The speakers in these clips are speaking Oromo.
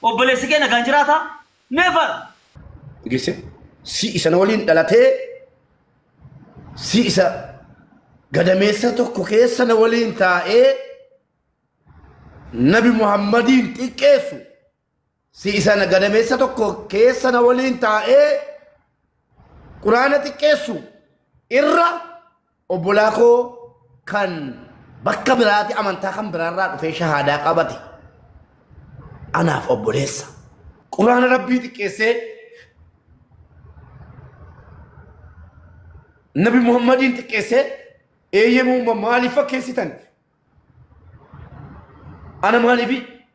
Obboleessi kee nagaan jiraataa? Never. Gise si isa na waliin dhalatee si isa gadameessa tokko keessa na waliin taa'ee Nabi Muhammadiin xiqqeessu si isa na gadameessa tokko keessa na waliin taa'ee Quraana xiqqeessu irra obbolaa koo kan bakka biraati amantaa kan biraarraa dhufee shahaadaa qabate anaaf obboleessa. Quraana Rabbii xiqqeessee Nabi Muhammadiin xiqqeessee eeyyamuu maaliif fakkeessitan? Ana maaliif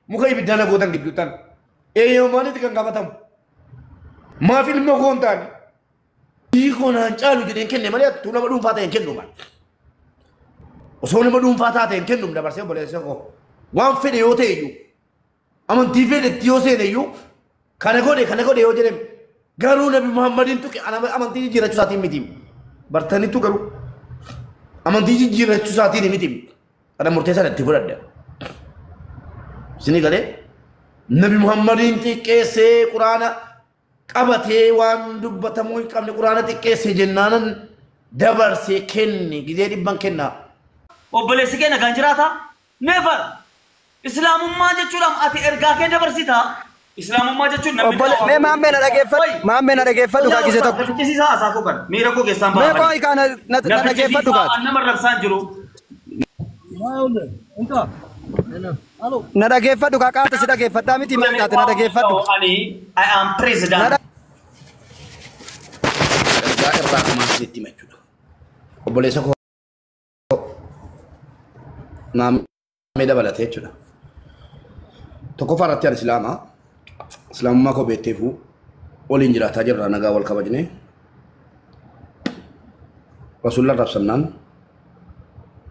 muka ibiddaa na gootan gidduuttan? Eeyyama maaliitti kan qabatamu? Maaf ilma koo hin taane? Hiikoo naan caalu jedheen kenne malee attuu nama dhuunfaa ta'e hin kennu maal? Osoo nama dhuunfaa taate hin kennu dabarsee obboleessa koo. Waan fedhe yoo ta'e iyyuu amantii fedhetti yoo seene iyyuu kana godhe yoo jedhame garuu Nabi Muhammadiin tuqe amantii jijjiirrachuu isaatiin miti. Bartanittu garuu amantii jijjiirrachuu isaatiin miti. Kana murtee sana itti fudhadhe. Isinii galee Nabi Muhammadiin xiqqeessee Quraana qabatee waan dubbatamuu hin qabne Quraana xiqqeessee jennaanan dabarsee kenne gizee dhibban kennaa. Obboleessi kee nagaan jiraataa? Never. Islaamummaa jechuudhaan ati ergaa kee dabarsitaa? Islaamummaa jechuun namni Mee maammee na dhageeffadhu. Maammee na dhageeffadhu kaa gizee tokko. Nafichisiisaa haasaa koo kana. Miira koo keessaan Mee qo'i kaa na dhageeffadhu kaa. Nama rabsaan jiru. Na dhageeffadhu kaa qaata si dhageeffadhaa miti maal taate na dhageeffadhu. Ani I am president. Ergaa irraa hamaa sitti hima jechuudha. Obboleessa koo maammee dabalatee jechuudha. Tokkoffaa irratti ani Islaamaa. Islaamummaa koo beekteefuu waliin jiraataa jirra nagaa wal kabajnee. Rasuulli arrabsannaan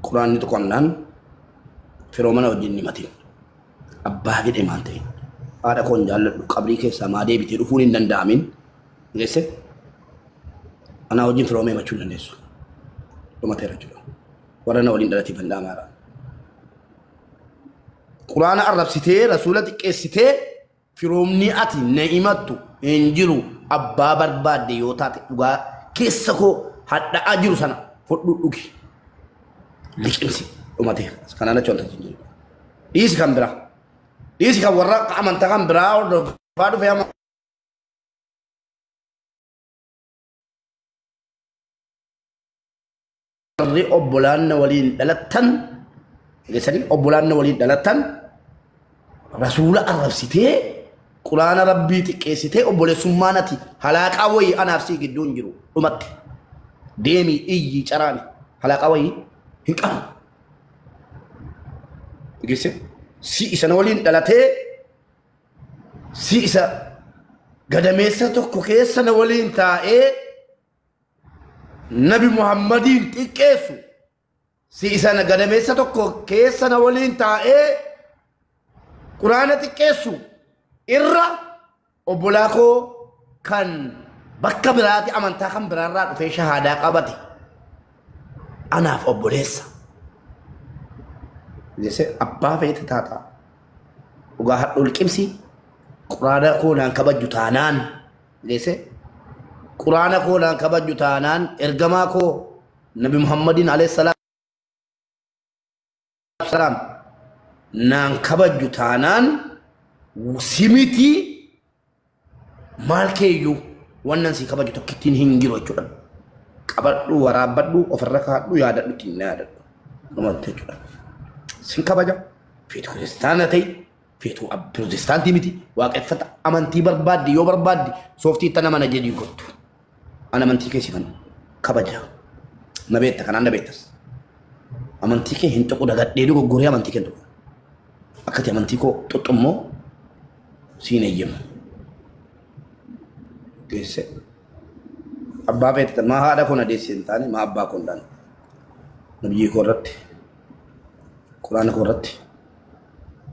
Quraanni tuqamnaan firoomana wajjin ni matin. Abbaa fedhe maal ta'e haadha koo hin jaalladhu qabrii keessaa maa deebitee dhufuun hin danda'amin. Geesse anaa wajjin firoomee himachuu hin dandeessu. Dhumateera jechuudha. Warra na waliin dhalateef hin dhaamaara. Quraana arrabsitee rasuula xiqqeessitee firoomni ati na himattu hin jiru abbaa barbaadde yoo taate dhugaa keessa koo hadha'aa jiru sana fudhu dhugi. Liqimsi dhumatee kanaan achi wanta hin jiru. Dhiisi kan biraa. Dhiisi kan warra amantaa kan biraa hordofaa dhufee amma. Warri obbolaan na waliin dhalattan geessanii obbolaan na waliin dhalattan rasuula arrabsitee Quraana Rabbii xiqqeessitee obboleessummaan ati halaaqaa wayii anaaf sii gidduu hin jiru dhumatte. Deemii iyyi caraani halaaqaa wayii hin qabu. Geesse si isa na waliin dhalatee si isa gadameessa tokko keessa na waliin taa'ee Nabi Muhammadiin xiqqeessu si isa gadameessa tokko keessa na waliin taa'ee Quraana xiqqeessu irra obbolaa koo kan bakka biraati amantaa kan biraarraa dhufee shahaadaa qabate anaaf obboleessa. Geesse abbaa feete taataa dhugaa hadhuu liqimsi Quraana koo naan kabajju taanaan geesse Quraana koo naan kabajju taanaan ergamaa koo Nabi Muhammadiin alayhi salaam naan kabajju taanaan simitii maal keeyyuu wannan si kabaju tokkittiin hin jiru jechuudha. Qabadhu, waraabbadhu, ofirra kaadhu, yaadadhu, ittiin yaadadhu. Dhumatti jechuudha. Sin kabaja. Feetu kiristaana ta'e, feetu pirootestaantii miti, waaqeffata amantii barbaaddi yoo barbaaddi sooftii itti nama na jedhii kottu. An amantii kee sifan kabaja. Na beekta kanaan na beektas. Amantii kee hin tuqu dagadhee dogoggoree amantii kee hin tuqu. Akkati amantii koo xuxxummoo siin eeyyamu. Geesse. Abbaa feete maa haadha koo na deesse hin taane maa abbaa koo hin taane. Nabiyyii koo irratti Quraana koo irratti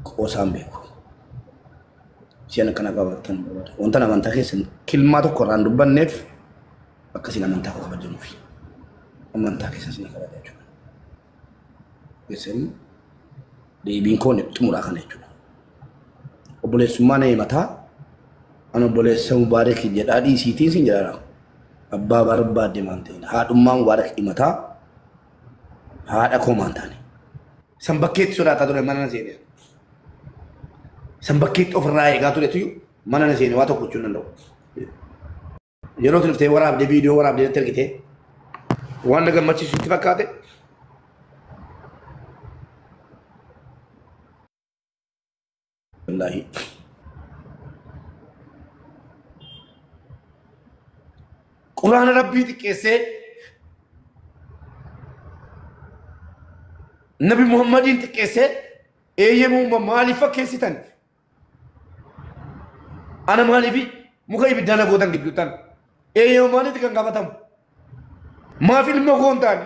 qoosaan beeku. Si'an akkana qabaatan barbaada. Wanta amantaa keessan kilmaa tokko irraan dubbanneef akkasiin amantaa koo kabajamuufi. Amantaa keessan isin kabaja jechuudha. Geessanii deebiin koo xumuraa kana jechuudha. Obboleessummaa na himataa. Ani obboleessa Mubaarak jedhaa dhiisiitiin sin jedhaa. Abbaa barbaadde maan ta'in. Haadhummaa Mubaarak himataa. Haadha koo maan taane. San bakkeetti sodaataa ture mana na seene. San bakkeetti ofirraa eegaa turetu mana na seene waa tokko gochuu hin danda'u. Yeroo tun waraabdee viidiyoo waraabdee natti ergitee waan na gammachiisu itti fakkaate. Wallaahi. Quraana Rabbii xiqqeessee Nabi Muhammadiin xiqqeessee eeyyamuu maaliif fakkeessitan? Ana maaliif muka ibiddaa na gootan gidduuttan? Eeyyama maaliif kan gaafatamu? Maaf ilma koo hin taane?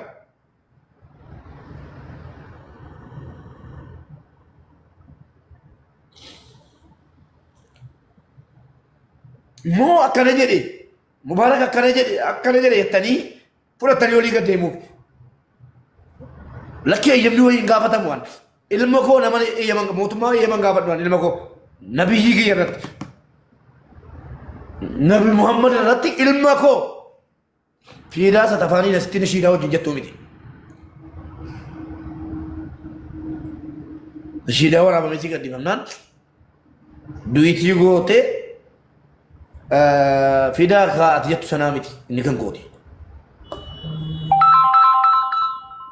Moo akkana jedhe Mubaarak akkana jedhe jettanii fudhatanii olii gad deemuuf. Lakkii eeyyamni wayii hin gaafatamu waan. Ilma koo nama eeyyaman mootummaa eeyyaman gaafadhu waan ilma koo nabiyyii kiyya irratti. Nabi Muhammad irratti ilma koo fiidaa satafaanii asitti nashiidaa wajjin jettuu miti. Nashiidaa waraabamee si gaddifamnaan du'iitii gootee fiidaa ati jettu sanaa miti inni kan gooti.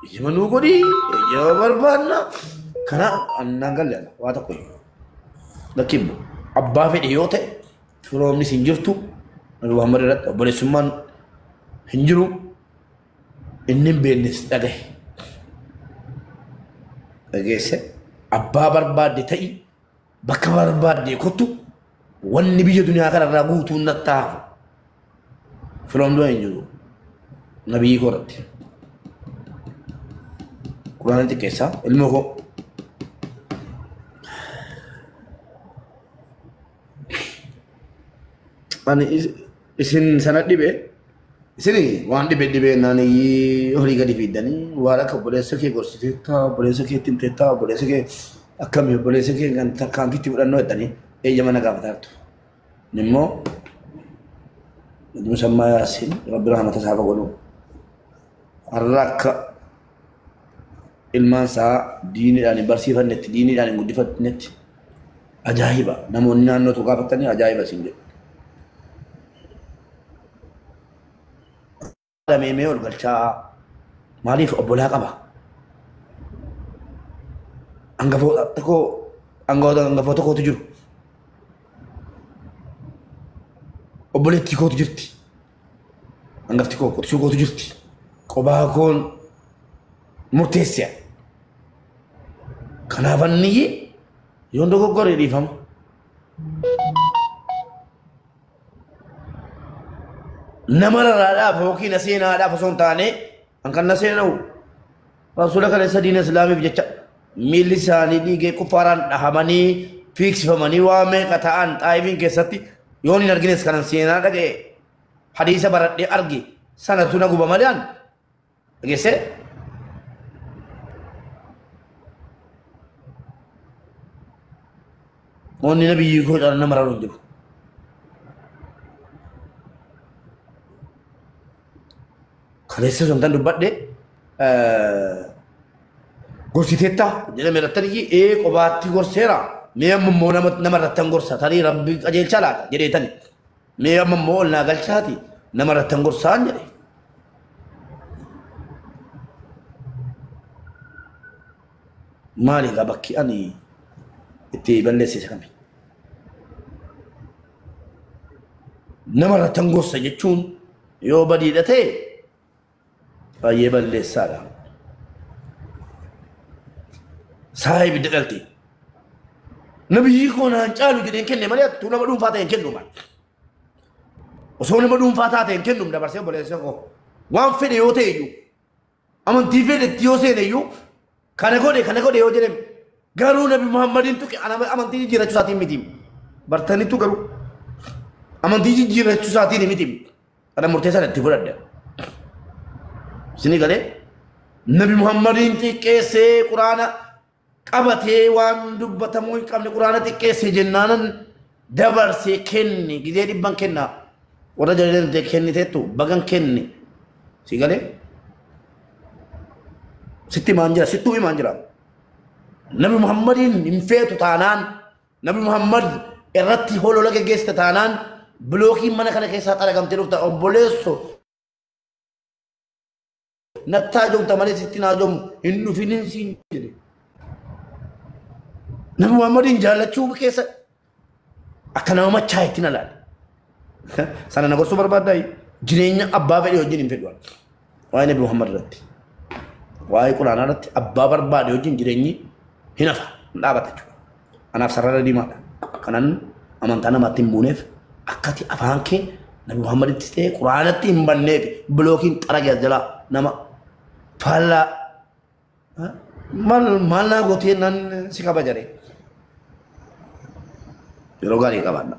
Eeyyama nuu godhi eeyyama barbaanna kana annaan galle ala waa tokko lakkiin abbaa fedhe yoo ta'e firoomnis hin jirtu Nabi Muhammad irratti obboleessummaan hin jiru inni hin beeknes dhagahe. Dhageesse abbaa barbaadde ta'i bakka barbaadde kottu wanni biyya duniyaa kanarraa guutuun natti hafu. Firoomni hin jiru nabiyyi koo irratti. Quraana xiqqeessaa ilma koo. Ani isin sana dhibe isin waan dhibe dhibee naan horii gadi fiddanii waan akka obboleessa kee gorsiteettaa obboleessa kee ittiin teettaa obboleessa kee akkamii obboleessa kee kan tarkaanfiitti fudhannoo jettanii eeyyama na gaafataa jirtu. Immoo Musammaa Yaasiin Rabbi rahmata isaa godhu har'a akka ilmaan isaa diiniidhaan hin barsiifannetti diiniidhaan hin guddifannetti ajaa'iba namoonni naannootu gaafatanii ajaa'iba isin jedhu. Lameemee ol galchaa maaliif obbolaa qaba? Hangafoota kootu jiru. Obboleettii kootu jirti. Hangafti koo qotisuu kootu jirti. Qobaa koon murteessiya. Kanaaf anniyyi yoon dogoggore dhiifama. Nama raraadhaaf yookiin seenaadhaaf osoo hin taane an kan na seena'u rasuula kaleessa diina islaamiif jecha miilli isaanii dhiigee kuffaaraan dhahamanii fiiksifamanii waa meeqa ta'an xaayifiin keessatti yoon hin argines kanan seenaa dhaga'e hadiisa baradhee arge sanatu na guba malee an dhageessee Onni nabiyyi koo caalaa nama raruu hin jiru. Kaleessa sun tan dubbadhe gorsiteetta jedhame irratti ee qobaatti gorseera mee amma immoo nama irratti gorsa tarii rabbi qajeelchaa laata jedheetani mee amma immoo ol naa galchaati nama irratti gorsaan jedhe. Maali egaa bakki ani itti balleessise kami? Nama irratti gorsa jechuun yoo badiidha ta'e baay'ee balleessaadha. Saayib dhalte. Nabiyyi koo naan caalu jedheen kenne malee attuu nama dhuunfaa ta'e hin kennu maal. Osoo nama dhuunfaa taate hin kennu dabarsee obboleessa koo. Waan fedhe yoo ta'e iyyuu amantii fedhetti yoo seene iyyuu kana godhe yoo jedhame garuu Nabi Muhammadiin tuqe amantii jijjiirrachuu isaatiin miti. Bartanittu garuu amantii jijjiirrachuu isaatiin miti. Kana murteessan itti fudhadhe. Isinii galee Nabi Muhammadiin xiqqeessee Quraana Qabatee waan dubbatamuu hin qabne quraana xiqqeesse jennaanan dabarsee kenni gizee dhibban kenna. Warra jalatti kenniteettu bagan kenni. Si galee? Sitti himaan jira, sittuu himaan jira. Nabi Muhammadiin hin feetu taanaan, Nabi Muhammad irratti holola geggeessite taanaan bilookiin mana kana keessaa xaragamtee dhufta obboleesso nattaa joomta malee sitti naa joomu hin dhufinin siin jedhe. Nabi Muhammadiin jaallachuu keessa akka nama machaayetti na laale. Sana na gorsuu barbaaddaa jireenya abbaa fedhii wajjin hin fedhu. Waa'ee Nabi Muhammad irratti. Waa'ee quraanaa irratti abbaa barbaade wajjin jireenyi hin hafa hin dhaabata jechuudha. Anaaf sarara diimaadha. Kanan amantaa namaatti hin buuneef akkati afaan kee Nabi Muhammadittis ta'e quraanatti hin banneef bilookiin xarage as jalaa nama faallaa maal maal naa gootee nan si kabajare. Yeroo gaarii qabaadha.